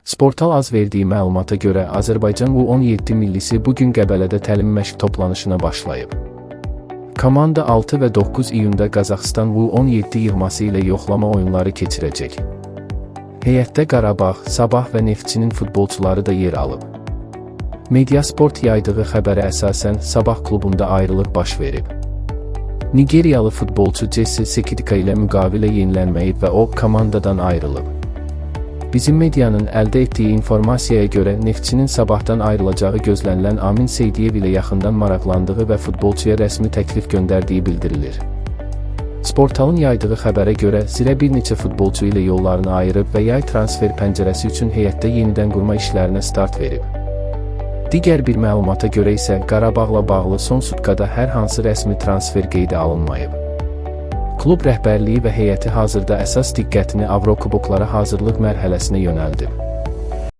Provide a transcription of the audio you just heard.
Sportal az verdiyi məlumata görə Azərbaycan U17 millisi bu gün Qəbələdə təlim məşq toplanışına başlayıb. Komanda 6 və 9 iyunda Qazaxıstan U17 yığması ilə yoxlama oyunları keçirəcək. Heyətdə Qarabağ, Sabah və Neftçinin futbolçuları da yer alıb. Mediasport yaydığı xəbərə əsasən Sabah klubunda ayrılıq baş verib. Nigeriyalı futbolçu Jesse Sekidika ilə müqavilə yenilənməyib və o komandadan ayrılıb. Bizim medianın əldə etdiyi informasiyaya görə Neftçinin Sabahdan ayrılacağı gözlənilən Amin Seydiyev ilə yaxından maraqlandığı və futbolçuya rəsmi təklif göndərdiyi bildirilir. Sportalın yaydığı xəbərə görə Zirə bir neçə futbolçu ilə yollarını ayırıb və yay transfer pəncərəsi üçün heyətdə yenidən qurma işlərinə start verib. Digər bir məlumata görə isə Qarabağla bağlı son sutkada hər hansı rəsmi transfer qeydə alınmayıb. Klub rəhbərliyi və heyəti hazırda əsas diqqətini Avrokuboklara hazırlıq mərhələsinə yönəldib.